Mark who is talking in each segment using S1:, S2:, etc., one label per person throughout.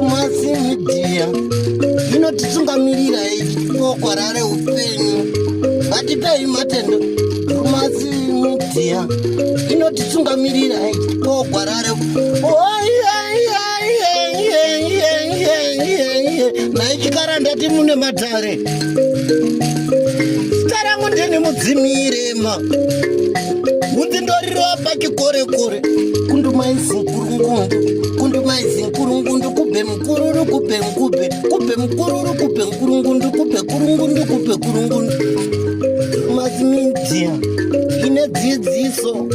S1: Masimidhiya inotitungamirira ichitipa reupenyu. Ngatipei matendo. Masimidhiya inotitungamirira ichitipa gwara re Nhai chikara ndati mune matare. Zita rangu ndini Mudzimirema. Mudzindorirwa pachikorekore. Kundumaizi nkurungundu. Kundumaizi nkurungundu kubhe mukururu kubhe mukubhe. Kubhe mukururu kubhe nkurungundu kubhe kurungundu kubhe kurungundu. Mazimedia ine dzidziso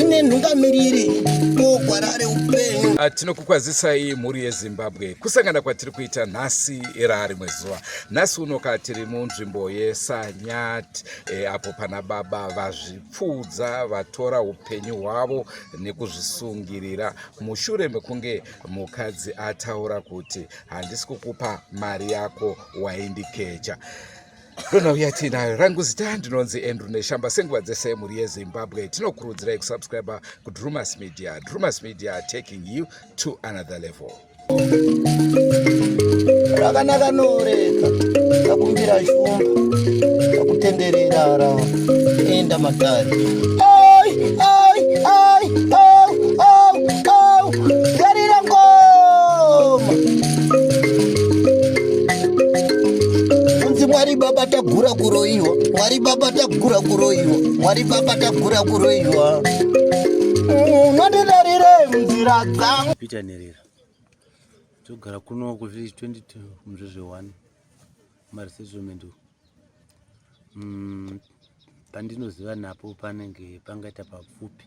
S1: ine nhungamiriri pogwara reupenyu.
S2: Tinokukwazisai mhuri yeZimbabwe kusangana kwatiri kuita nhasi rimwe zuva. Nhasi unoka tiri munzvimbo yeSanyati apo pana baba vazvipfuudza vatora upenyu hwavo nekuzvisungirira mushure mekunge mukadzi ataura kuti handisi kukupa mari yako waindikecha. Ndonauya tinayo rangu zita ndinonzi Andrew Neshamba. Senguva dzese mhuri yeZimbabwe tinokurudzirai kusubscribe kuDrumas Media. Drumas Media, taking you to another level.
S1: Rakanaka noreka takumbira shumba takutenderera ra enda matare. Ai ai ai au au au garira ngoma kunzi Mwari baba tagura kuroiwa, Mwari baba tagura kuroiwa, Mwari baba tagura kuroiwa, unondidarire munzira dzangu.
S3: Peter Nerera, togara kuno kuvillage 22 muzvezve 1 maresettlement. Pandinoziva napo panenge pangaita papfupi,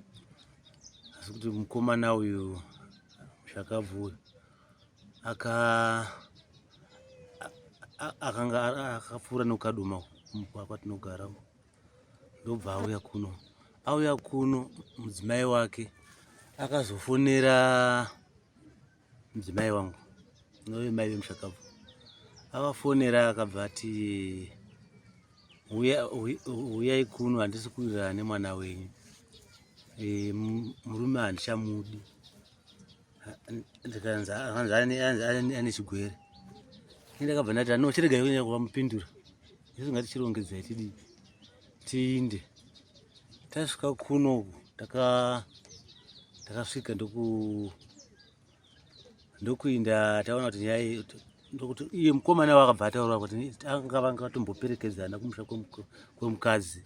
S3: asi kuti mukomana uyu zvakabvu aka akanga akapfuura nokaduma kwatinogara, ndobva auya kuno. Auya kuno, mudzimai wake akazofonera mudzimai wangu nove mai vemushakabvu. Avafonera, akabva ati, "Uyai kuno, handisi kuwirirana nemwana wenyu. Murume handichamudi." Ndikanzi akanzi ane chigwere. Ndakabva ndati, "No, chiregai kunyanya kuvamupindura, isu ngatichirongedzai tidii tiinde." Tasvika kunoku, takasvika ndokuinda, taona kuti nyaya ndokuti iye mukomana wakabva ataura kuti anga vanga vatomboperekedzana kumusha kwemukadzi,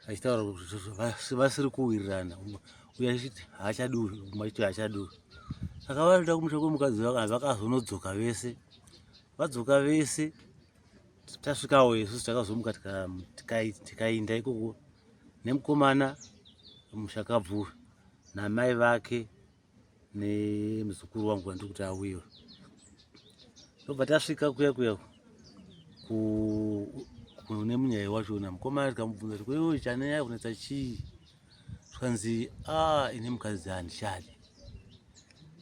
S3: achitaura kuti vasiri kuwirirana, uye achiti haachadi uyu, umwe achiti haachadi uyu. Saka vaenda kumusha kwemukadzi, vakazonodzoka vese. Vadzoka vese, tasvikawo isusu, takazomuka tikainda ikoko nemukomana mushakabvu namai vake nemuzukuru wangu wandiri kuti auyewo. Ndobva tasvika kuya kuya kune munyai wachona mukomana, tikamubvunza kuti, "Kwewe chanonyanya kunetsa chii?" Zvikanzi, "A, ine mukadzi handichadi."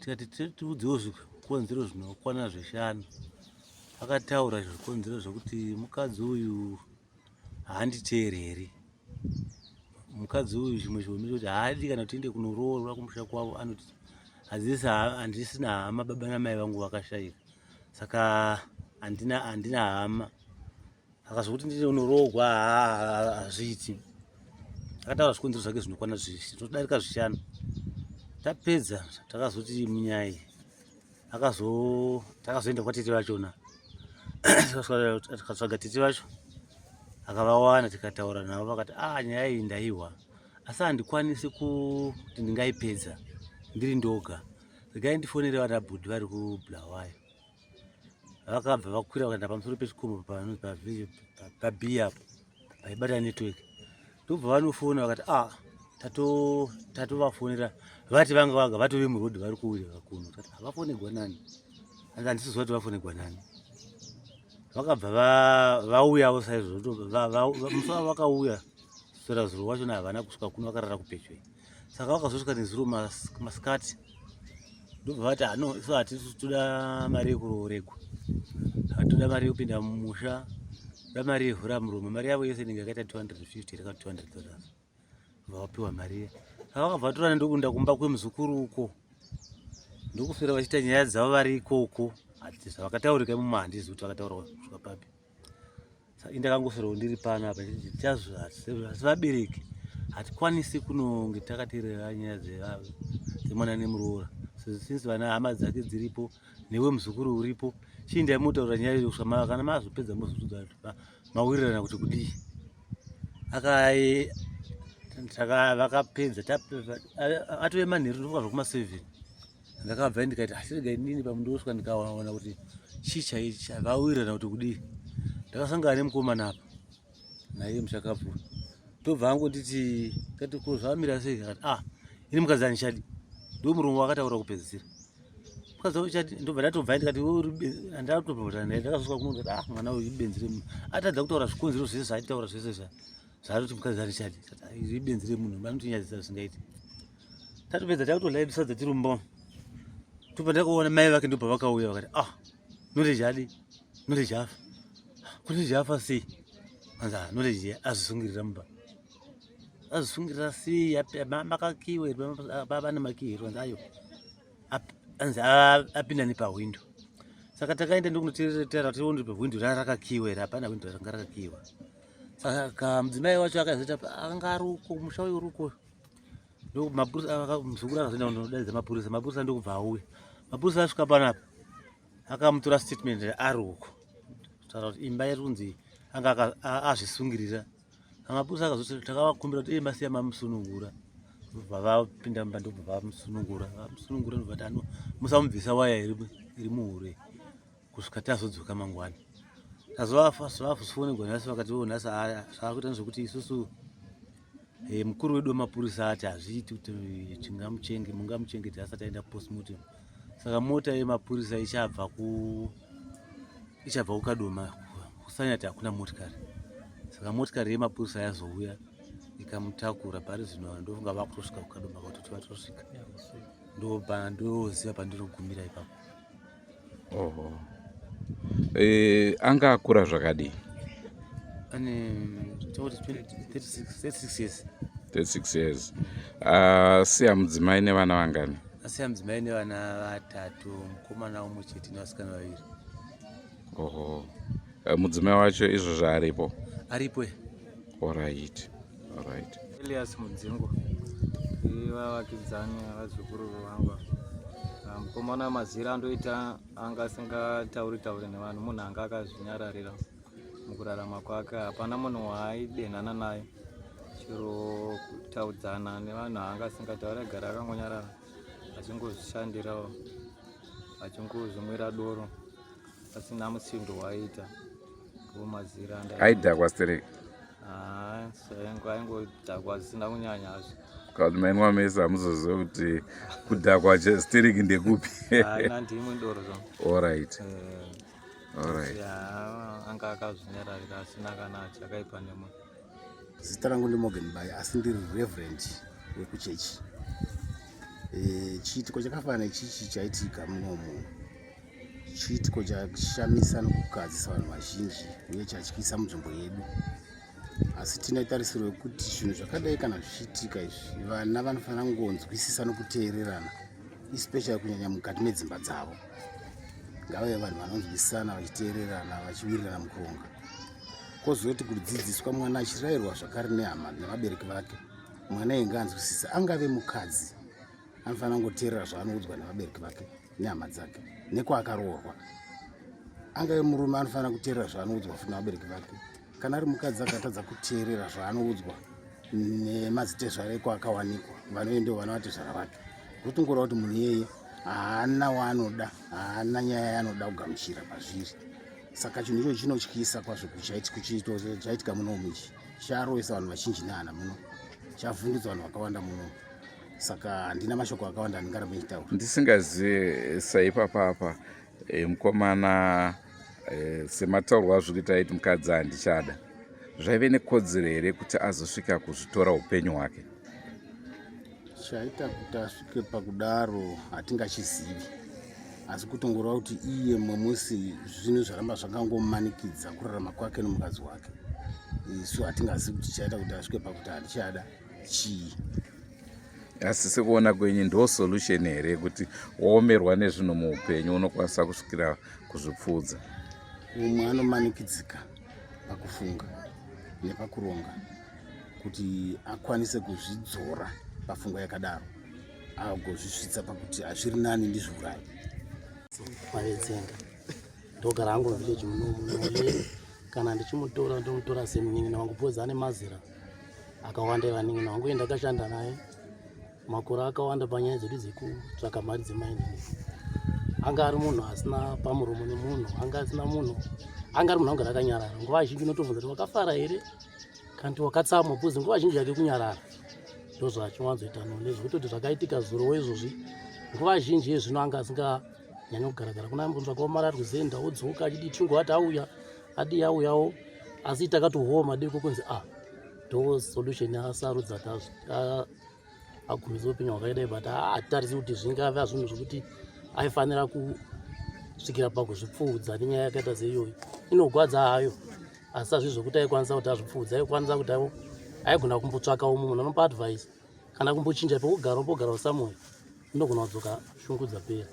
S3: Tikati, "Tiudzewo zvikonzero zvinokwana zvishanu." Akataura zvikonzero zvekuti mukadzi uyu haanditeereri, mukadzi uyu chimwe chihombe chekuti haadi kana kuti tiende kunoroorwa kumusha kwavo. Anoti handisina hama, baba namai vangu vakashaika, saka handina hama. Akazokuti ndine unoroorwa hazviiti. Akataura zvikonzero zvake zvinokwana zvinodarika zvishanu. Tapedza, takazoti munyai akazo takazoenda kwatete vachona, tikatsvaga tete vacho, akavawana, tikataura navo. Vakati, "A, nyaya iyi ndaihwa, asi handikwanisi kuti ndingaipedza ndiri ndoga. Regai ndifonere vana bhudhi vari kuBulawayo." Vakabva vakwira vakaenda pamusoro pechikomo panonzi pabhi apo paibata network, ndobva vanofona. Vakati, "A, tatovafonera, vati vanga vaga vatove murodhi, vari kuuya kuno." Tati, "Havafonegwa nani?" Hanzi, "Handisiziva kuti vafonegwa nani." Vakabva vauyawo saizvozvo. Musi wavo vakauya sora zuro wachona havana kusvika kuno, vakarara kupechwei. Saka vakazosvika nezuro masikati, ndobva vati, "Ano isu hatisi toda mari yekuroregwa, toda mari yekupinda mumusha, toda mari yevhura muromo." Mari yavo yese inenge yakaita 250 reka $200. Vapiwa mari iya, saka vakabva vatorana ndokuenda kumba kwemuzukuru uko. Ndokuswera vachiita nyaya dzavo vari ikoko. Hati zvavakataurika imomo handizi kuti vakataura kusvika papi. Saka indakangoswerawo ndiri pano apa ndichiti asi vabereki hatikwanisi kunonge takateerera nyaya dzemwana nemuroora since vana hama dzake dziripo newe muzukuru uripo chiindai motaura nyaya iyo kusvika kana mazopedza mozotudza mawirirana kuti kudii akai vakapedza atove manheru ndofunga zvekuma seven ndakabva ndikaiti asi rega inini pamundosvika ndikaona kuti chii chaichi vawirirana kuti kudii ndakasangana nemukomana apa naiye muchakabvu tobva angonditi kati ko zvamira sei akati ah ini mukadzi andichadi ndo murume wakataura kupedzisira mukadzi uchati ndobva ndatobva ndikati ndatobva naye ndakazosvika kuno ndikati ah mwana uyu ibenzi remunhu atadza kutaura zvikonzero zvese zvaaitaura zvese zva zvaatoti mukadzi andichadi iri ibenzi remunhu vanotinyadzisa zvisingaiti tatopedza takutodya edu sadza tiri mumba tobva ndakaona mai vake ndobva vakauya vakati ah knowledge adi knowledge afa knowledge afa sei anzi ah knowledge azvisungirira mumba azvisungirira sei makakiwa here baba nemakiyi here anzi ayo anzi apinda nepahwindo saka takaenda ndokunoteerera tione kuti hwindo ranga rakakiwa here hapana hwindo ranga rakakiwa saka mudzimai wacho akazoita anga ari uko musha uyu uri uko ndomapurisa muzukuru akazoenda kunodaidza mapurisa mapurisa ndokubva auya mapurisa asvika panapa akamutora statement ari uko kutaura kuti imba iri kunzi anga azvisungirira mapurisa akazoti takavakumbira kuti masiya mamusunungura ndobva vapinda mumba ndobva vamusunungura vamusunungura ndobva ti ano musamubvisa waya iri muhure kusvika tazodzoka mangwana tazovafufonegwa nhasi vakati o nhasi zvaakuita nezvekuti isusu eh, mukuru wedu wemapurisa ati hazviiti kuti tingamuchenge mungamuchengete asati aenda kupostmortem saka mota yemapurisa ichabva ku ichabva kukadoma kusanyati hakuna motikari saka motikari yemapurisa yazouya ikamutakura pari zvino ndofunga vakutosvika kukadoma kwatoti vatosvika ndoziva pandinogumira ipapo
S2: Oho. E, anga akura zvakadii?
S3: Ane 36 years.
S2: 36 years. Uh, siya mudzimai nevana vangani?
S3: Asiya mudzimai nevana vatatu, mukomana umwe chete nevasikana vaviri.
S2: Oho. Eh, mudzimai wacho izvozvo aripo?
S3: Aripo.
S2: Alright. Alright.
S4: Elias Mudzingo vavakidzani vazukuru vangu ah, mukomana mazira andoita anga asingatauri tauri nevanhu munhu anga akazvinyararira mukurarama kwake hapana munhu waaidenhana naye chero kutaudzana nevanhu anga asingatauri agara akangonyarara achingozvishandirawo achingozvimwira doro asina musindo waaita vomazira
S2: aidhakwa stereki
S4: aingodhakwa zvisina kunyanya hazvo
S2: kana mainwa mese hamuzoziva kuti kudhakwa stereki ndekupi
S4: ndimwe doro zvo
S2: allright eh, allright
S4: anga akazvinyararira asina kana chakaipa nemwe
S1: zita rangu ndimorgan bay asi ndiri reverend wekuchechi eh, chiitiko chakafanana ichichi chaitika munomu Chiitiko chashamisa nokukahadzisa vanhu vazhinji uye chatyisa munzvimbo yedu. Asi tine tarisiro yekuti zvinhu zvakadai kana zvichiitika izvi, vana vanofanira kungonzwisisa nokuteererana, especially kunyanya mukati medzimba dzavo. Ngavave vanhu vanonzwisisana, vachiteererana, vachiwirirana mukuronga. Kozoti kudzidziswa mwana achirayirwa zvakare nehama nevabereki vake, mwana iye ngaanzwisise, angave mukadzi anofanira kungoteerera zvaanoudzwa nevabereki vake nehama dzake nekwaakaroorwa angave murume anofanira kuteerera zvaanoudzwa futi nevabereki vake kana ari mukadzi akatadza kuteerera zvaanoudzwa nemadzitezvara ekwaakawanikwa vanoendewo vana vatezvara vake zvotongoreva kuti munhu iyeye haana waanoda haana nyaya yaanoda kugamuchira pazviri saka chinhu ichocho chinotyisa kwazvo chaitika munomu ichi charovesa vanhu vazhinji nehana muno chavhundutsa vanhu vakawanda munomu saka handina mashoko akawanda andingarambe ndichitaura
S2: ndisingazive saipapapa e, mukomana e, semataurwa azviri kuita aiti mukadzi handichada zvaive nekodzero here kuti azosvika kuzvitora upenyu hwake
S1: chaita kuti asvike pakudaro hatingachizivi asi kutongoreva kuti iye mumwe musi zvinhu zvaramba zvakangomanikidza kurarama kwake nomukadzi wake isu hatingazivi kuti chaita kuti asvike pakuti handichada chii
S2: Asi sekuona kwenyu ndo solution here kuti waomerwa nezvinhu muupenyu unokwanisa kusvikira kuzvipfuudza?
S1: Umwe anomanikidzika pakufunga nepakuronga kuti akwanise kuzvidzora pafungwa yakadaro agozvisvitsa pakuti hazviri nani ndizviurayi.
S5: Mavetsenga ndogara hangu village munomu noye kana ndichimutora ndomutora semunin'ina wangu because ane mazera akawanda evanin'ina wangu uye ndakashanda naye makore akawanda panyaya dzedu dzekutsvaka mari dzemainini. Anga ari munhu asina pamuromo nemunhu, anga asina munhu, anga ari munhu angara akanyarara. Nguva zhinji unotobvunza kuti wakafara here kana kuti wakatsamwa, because nguva zhinji yake kunyarara ndozvaachiwanzoita none zvekutoti zvakaitika zurowo izvozvi nguva zhinji yezvino anga asinganyanyi kugaragara kuna ambonzvakawo mari ari kuzenda odzoka achidii chingowati auya adii auyawo asi takatohowa madeko kunzi ah ndo solution yaasarudza agumise upenyu hwakadai but hatitarisi kuti zvingava zvinhu zvekuti aifanira kusvikira pakuzvipfuudza nenyaya yakaita seiyoyi inogwadza hayo asi hazvi zvekuti aikwanisa kuti azvipfuudze aikwanisa kuti aigona kumbotsvaka umwe munhu anopa advice kana kumbochinja pekugara umbogara somewhere inogona kudzoka shungu dzapera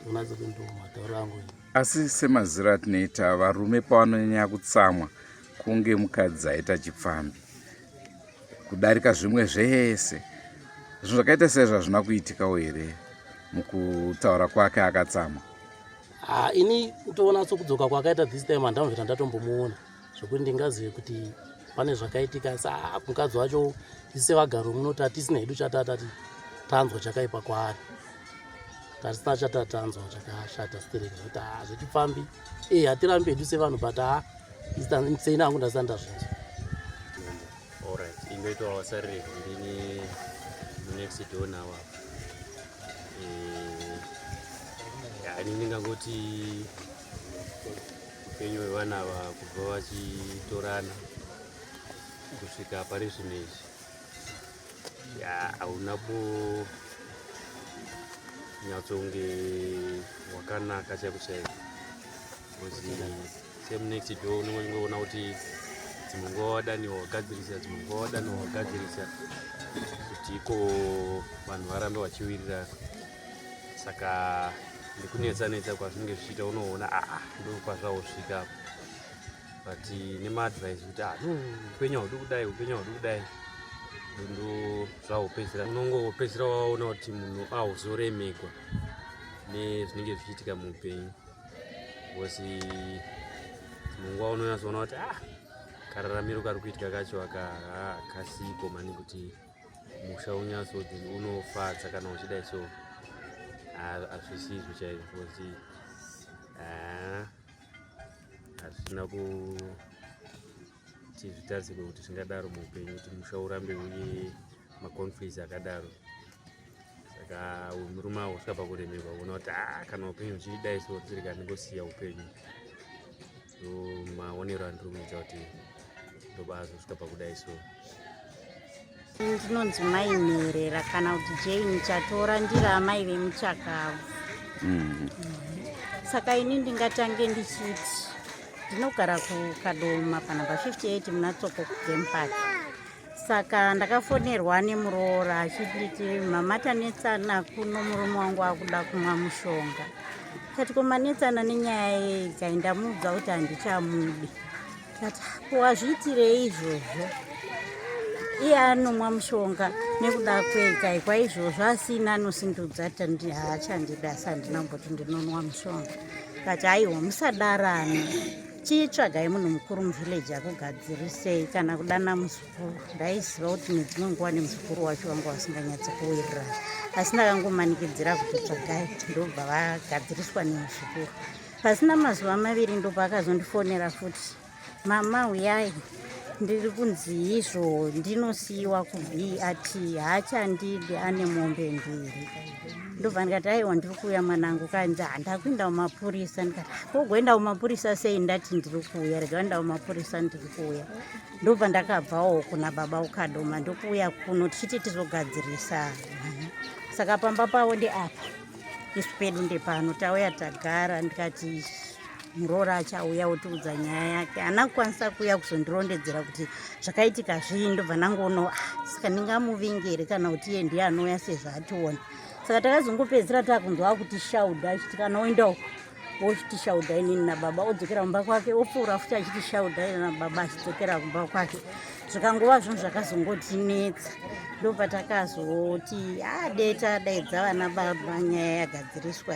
S5: ndonatsa kuti ndo matauro angu.
S2: Asi semaziro atinoita varume pavanonyanya kutsamwa kunge mukadzi aita chipfambi kudarika zvimwe zvese zvinhu zvakaita seizvo hazvina kuitikawo here mukutaura kwake akatsamwa?
S5: Ha, ini ndoona sokudzoka kwakaita this time handamvira ndatombomuona zvekuti ndingazive kuti pane zvakaitika asi haa mukadzi wacho isu sevagari munoti hatisina hedu chatatati tanzwa chakaipa kwaari, tatisina chatatanzwa chakashata stereki zvekuti haa zvechipfambi e hatirambi hedu sevanhu but haa seini hangu ndasina ndazvinzwa.
S6: Alright, indoitwa wasarire ndini next door now apa. Eh, ini ndingangoti upenyu hwevana ava kubva vachitorana kusvika pari zvino izvi hauna kunyatsonge wakanaka chaiko chaiko because same next door unongoona kuti dzimwe nguva wadaniwa wagadzirisa, dzimwe nguva wadaniwa wagadzirisa kuti iko vanhu varambe vachiwirirana. Saka nekunetsa netsa kwazvinenge zvichiita unoona aa ndokwazvaosvika apa, but nemaadvice kuti ah no, upenyu haudi kudai, upenyu haudi kudai, ndo zvahopedzera unongopedzera waona kuti munhu ahuzoremegwa nezvinenge zvichiitika muupenyu because dzimwe nguva unonyatsoona kuti ah kararamiro kari kuitika kacho aka kasiko mani kuti musha unyatsoti unofadza kana uchidai so hazvisizvo chaizvo because hazvina kuti zvitarisirwe kuti zvingadaro muupenyu kuti musha urambe uye maconflicts akadaro. Saka uyu murume awo usvika pakuremerwa kuona kuti ah kana upenyu uchidai so tiri kandingosiya upenyu. So maonero andiri kuita kuti ndobazosvika pakudai so.
S7: Ndinonzi Mai Nherera kana kuti Jane Chatora, ndiri amai vemuchakabvu. Saka ini ndingatange ndichiti ndinogara kuKadoma panhamba 58 muna Tsoko kuGame Park. Saka ndakafonerwa nemuroora achinditi mama tanetsana kuno, murume wangu akuda kumwa mushonga. Kati ko manetsana nenyaya yei? Kai ndamuudza kuti handichamudi. Kati ko wazviitirei izvozvo? Iye anomwa mushonga nekuda kwei? Kai kwaizvozvo asina anosindudza haachandida, asi handina kumboti ndinonwa mushonga. Kati aiwa musadarane, chitsvagai munhu mukuru muvillage akugadzirisei kana kudana muzukuru. Ndaiziva kuti nedzimwe nguva nemuzukuru wacho vanga vasinganyatsi kuwirirana, asi ndakangomanikidzira kuti tsvagai, ndobva vagadziriswa nemuzukuru. Pasina mazuva maviri ndopaakazondifonera futi, mama uyai ndiri kunzi izvo ndinosiyiwa kuBRT, haachandidi, ane mombe mbiri. Ndobva ndikati aiwa ndiri kuuya mwanangu. Kanzi handakuenda kumapurisa. Ndikati kogoenda kumapurisa sei? Ndati ndiri kuuya, rega enda kumapurisa, ndiri kuuya. Ndobva ndakabvawo kuna baba uKadoma ndokuuya kuno tichiti tizogadzirisa mwana. Saka pamba pavo ndeapa, isu pedu ndepano, tauya tagara. Ndikati muroora achauya otiudza nyaya yake. Haana kukwanisa kuuya kuzondirondedzera kuti zvakaitika zvii, ndobva ndangoona ah, saka ndingamuvinge here kana kuti iye ndiye anouya sezvaationa. Saka takazongopedzisira takunzwa kuti shaudha achiti kana oenda uko wochiti shaudha inini nababa, odzokera kumba kwake, opfuura futi achiti shaudha ini nababa achidzokera kumba kwake. Zvikangova zvinhu zvakazongotinetsa, ndopatakazoti adeta ah, daidza vana baba, nyaya yagadziriswa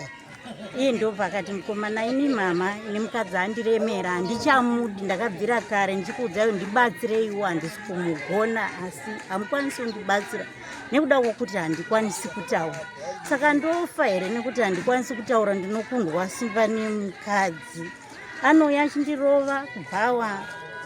S7: iye. Ndopakati mukomana, ini mama, ini mukadzi andiremera, handichamudi, ndakabvira kare ndichikuudzai ndibatsireiwo, handisi kumugona, asi hamukwanisi kundibatsira nekuda kwokuti handikwanisi kutaura. Saka ndofa here nekuti handikwanisi kutaura? Ndinokundwa simba nemukadzi, anouya achindirova kubhawa,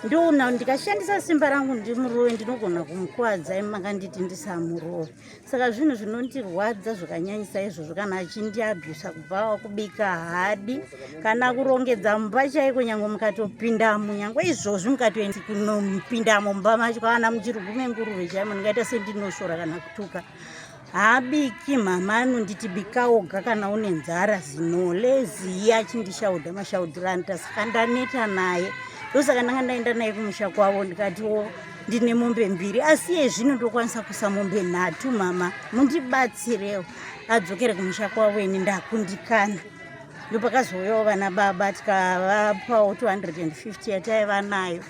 S7: ndoona ndikashandisa simba rangu ndimurove ndinogona kumukwadza, imi makanditi ndisamurove. Saka zvinhu zvinondirwadza zvakanyanyisa izvozvo, kana achindiabhusa kubva kubika haadi kana kurongedza mumba chaiko, nyange mukatopindamo, nyange izvozvi mukatoenda kunopindamo mumba macho, kana muchirugume nguruve chaimo, ndingaita sendinosvora kana kutuka. Haabiki mama, anonditi bika oga kana une nzara, zinole ziya, achindishaudha mashaudhiro anoita. Saka ndaneta naye, ndosaka ndanga ndaenda naye kumusha kwavo, ndikatiwo ndine mombe mbiri, asi iye zvino ndokwanisa kuisa mombe nhatu, mama mundibatsirewo adzokere kumusha kwavo, ini ndakundikana. Ndopakazouyawo vana baba, tikavapawo 250 yataiva nayo,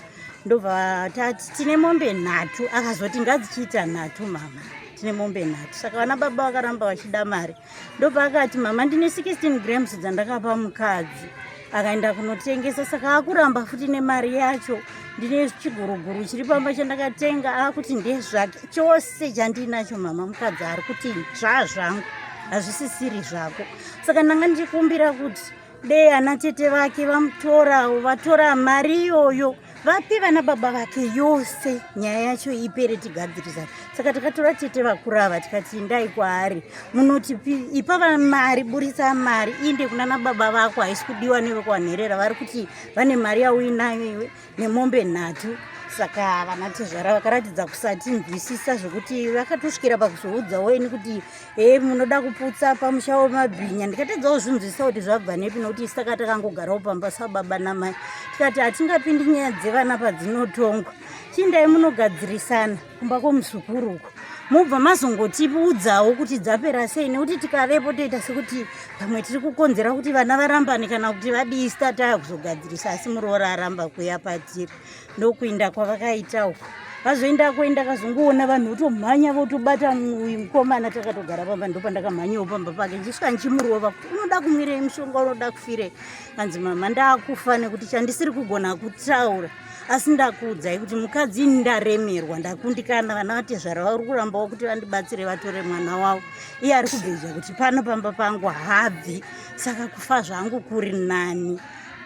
S7: ndobva tati tine mombe nhatu, akazoti ngadzichiita nhatu mama, tine mombe nhatu. Saka vana baba vakaramba vachida mari, ndobva akati mama ndine 16 grams dzandakapa mukadzi akaenda kunotengesa, saka akuramba futi nemari yacho. Ndine chiguruguru chiri pamba chandakatenga, akuti ndezvake. Chose chandinacho mama, mukadzi ari kuti zvaa zvangu, hazvisisiri zvako. Saka ndanga ndichikumbira kuti dei ana tete vake vamutorawo, vatora mari iyoyo, vape vana baba vake yose, nyaya yacho ipere, tigadzirisana. Saka takatora tete vakurava, tikati indai kwaari, munoti ipa mari, burisa mari inde kuna baba vako, haisi kudiwa nevekwanherera, vari kuti vane mari yauinayo iwe nemombe nhatu. Saka vana tezvara vakaratidza kusatinzwisisa zvekuti vakatosvikira pakuzoudzawo ini kuti e munoda kuputsa pamusha wemabhinya. Ndikatadzawo zvinzwisisa kuti zvabva nepi, nokuti isi taka takangogarawo pamba sababa namai, tikati hatingapindi nyaya dzevana padzinotongwa, chindai munogadzirisana kumba kwomuzukuru uko, mobva mazongotiudzawo kuti dzapera sei, nekuti tikavepo toita sekuti pamwe tiri kukonzera kuti vana varambane kana kuti vadii, sita taya kuzogadzirisa, asi muroora aramba kuya patiri. Ndokuinda kwavakaita uko, vazoenda kuenda kazongoona vanhu votomhanya votobata uyu mukomana. Takatogara pamba, ndopandakamhanyawo pamba pake, ndichisvika ndichimurova kuti unoda kumwirei mushonga, unoda kufirei? Anzi mama ndakufa nekuti chandisiri kugona kutaura, asi ndakuudzai kuti mukadzi ini ndaremerwa, ndakundikana. Vana vatezvara vari kurambawo kuti vandibatsire vatore mwana wavo, iye ari kubheja kuti pano pamba pangu habvi, saka kufa zvangu kuri nani.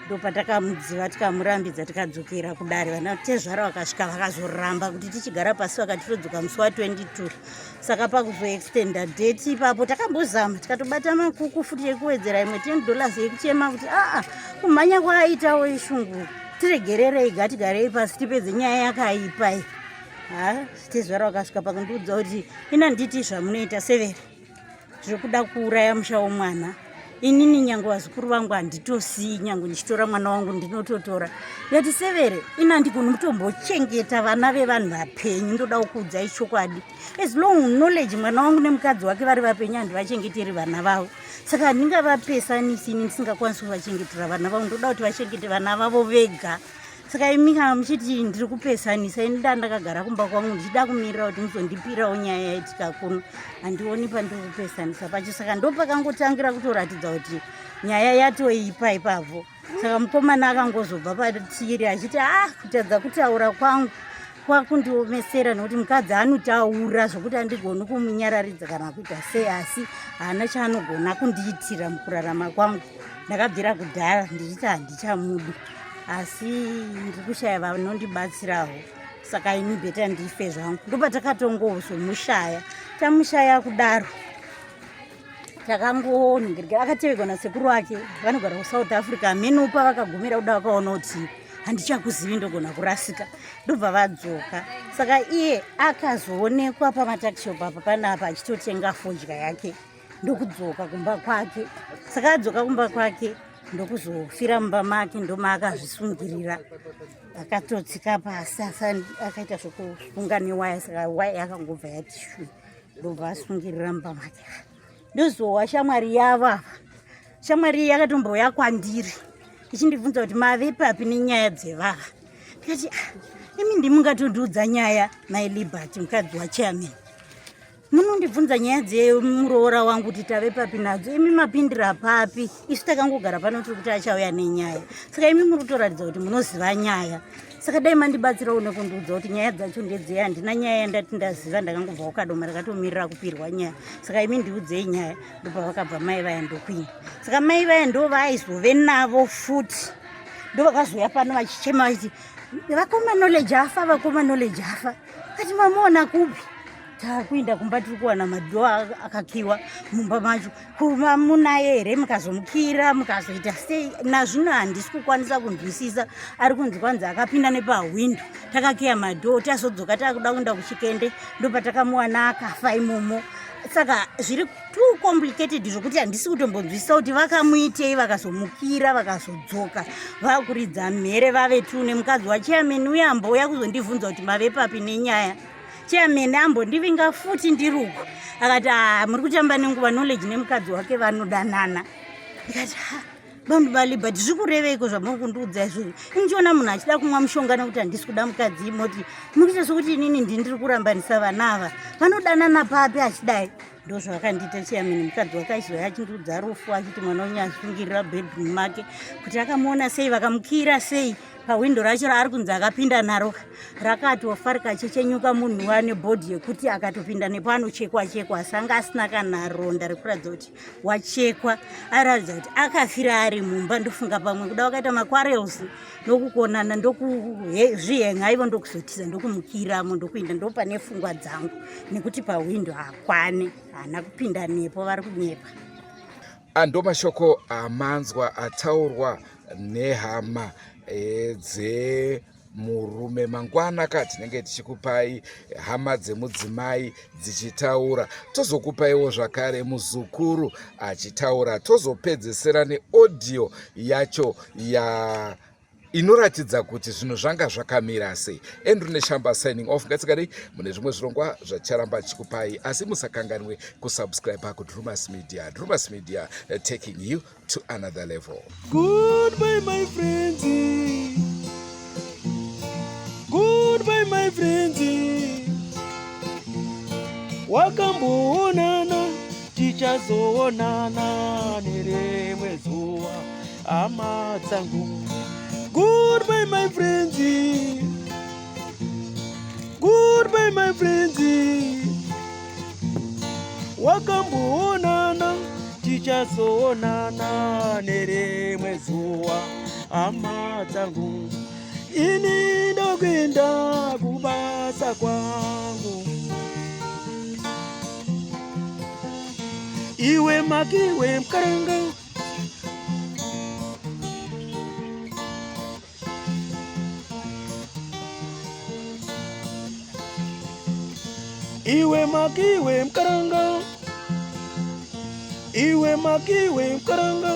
S7: Ndopatakamudziva, tikamurambidza, tikadzokera kudare. Vana tezvara vakasvika vakazoramba kuti tichigara pasi, vakati todzoka musi wa22. Saka pakuzoextenda date ipapo takambozama, tikatobata makuku futi ekuwedzera imwe $10 yekuchema kuti aa kumhanya kwaaitawo ishungu, tiregererei, gatigarei pasi tipedze nyaya yakaipa iyi. Ha, tezvara vakasvika pakundiudza kuti ina nditi zvamunoita severe zvekuda kuuraya musha womwana, inini nyange vazukuru vangu handitosii, nyange ndichitora mwana wangu ndinototora. Ndati severe ina ndigoni mutombochengeta vana vevanhu vapenyu, ndoda kukuudzai chokwadi, as long knowledge mwana wangu nemukadzi wake vari vapenyu handivachengeteri vana vavo, saka handingavapesanisi ini ndisingakwanisi kuvachengetera vana vavo, ndoda kuti vachengete vana vavo vega. Saka imi kana muchiti ndiri kupesanisa, ini nda ndakagara kumba kwangu ndichida kumirira kuti muzondipirawo nyaya yaitika kuno, handioni pandiri kupesanisa pacho. Saka ndopakangotangira kutoratidza kuti nyaya yatoipa ipapo. Saka mukomana akangozobva patiri achiti ah, kutadza kutaura kwangu kwakundiomesera nekuti mukadzi anotaura zvokuti handigoni kumunyararidza kana kuita sei, asi haana chaanogona kundiitira mukurarama kwangu. Ndakabvira kudhara ndichiti handichamudi, asi ndiri kushaya vanondibatsirawo, saka ini better ndife zvangu. Ndopatakatongozomushaya, tamushaya kudaro takangoningirika akateverwa nasekuru wake vanogara kuSouth Africa, mhenopa vakagumira kuda, vakaona kuti handichakuzivi, ndogona kurasika, ndobva vadzoka. Saka iye akazoonekwa pamatakishop apa panapa achitotenga fodya yake, ndokudzoka kumba kwake. Saka adzoka kumba kwake. ndokuzofira mumba make ndomaakazvisungirira akatotsika pasi akaita zvekusunga newaya saka waya yakangobva yati shu ndobva asungirira mumba make ndozowa shamwari yavo ava shamwari iyi yakatombouya kwandiri ichindibvunza kuti mave papi nenyaya dzevava ndikati ah, imi ndimungatondiudza nyaya mai liberty mukadzi wachairman munondibvunza nyaya dzemuroora wangu kuti tave papi nadzo imi mapindira papi isu takangogara pano tiri kuti achauya nenyaya saka imi muri kutoratidza kuti munoziva nyaya saka dai mandibatsirawo nekundiudza kuti nyaya dzacho ndedzei handina nyaya yandati ndaziva ndakangobva kukadoma ndakatomirira kupirwa nyaya saka imi ndiudzei nyaya ndopavakabva mai vaya ndokuina saka mai vaya ndo vaaizove navo futi ndovakazouya pano vachichema vachiti vakoma knowledge afa vakoma knowledge afa kati mamuona kupi takuinda kumba tiri kuwana madhoo akakiwa mumba macho kuva munaye here mukazomukira mukazoita sei nazvino handisi kukwanisa kunzwisisa ari kunzi kwanzi akapinda nepahwindo takakiya madhoo tazodzoka takuda kuenda kuchikende ndopatakamuwana akafa imomo saka zviri too complicated zvokuti handisi kutombonzwisisa kuti vakamuitei vakazomukira vakazodzoka vakuridza mhere vave tu nemukadzi wachairman uye ambouya kuzondibvunza kuti mave papi nenyaya chairman ambondivinga futi ndiri uku akati ah, muri kutamba nenguva knowledge nemukadzi wake vanodanana ndikati ha vanhu valiberty zvikureveiko zvamuri kundiudza izvozvo inichiona munhu achida kumwa mushonga nekuti handisi kuda mukadzi moti mukuita sokuti inini ndindiri kurambanisa vana ava vanodanana papi achidai ndozvaakandiita chairman mukadzi wake achizoya achindiudza rufu achiti mwana wenyu asungirira bedroom make kuti akamuona sei vakamukira sei pahwindo racho raari kunzi akapinda naro rakatofa rikachechenyuka munhu ane bhodhi yekuti akatopinda nepo anochekwa chekwa asi anga asina kana ronda rekuratidza kuti wachekwa airatidza kuti akafira ari mumba ndofunga pamwe kuda wakaita makwarels ndokukonana ndokuzvihenga ivo ndokuzotiza ndokumukiramo ndokuinda ndopane fungwa dzangu nekuti pahwindo hakwane haana kupinda nepo vari kunyepa
S2: Ando mashoko amanzwa ataurwa nehama e, dzemurume. Mangwana ka tinenge tichikupai hama dzemudzimai dzichitaura, tozokupaiwo zvakare muzukuru achitaura, tozopedzesera neaudio yacho ya inoratidza kuti zvinhu zvanga zvakamira sei. Andrew Neshamba signing off. Ngatsikarei mune zvimwe zvirongwa zvacharamba chikupai, asi musakanganwe kusubscribe kuDrumas Media. Drumas Media taking you to another level.
S8: Goodbye my friends. Goodbye my friends. Wakamboonana tichazoonana nerimwe zuva hama dzangu. Goodbye my friends. Goodbye my friends. Wakamboonana tichazoonana nerimwe zuva hama dzangu. Ini ndokuenda kubasa kwangu. Iwe makiwe mkaranga Iwe makiwe mkaranga Iwe makiwe mkaranga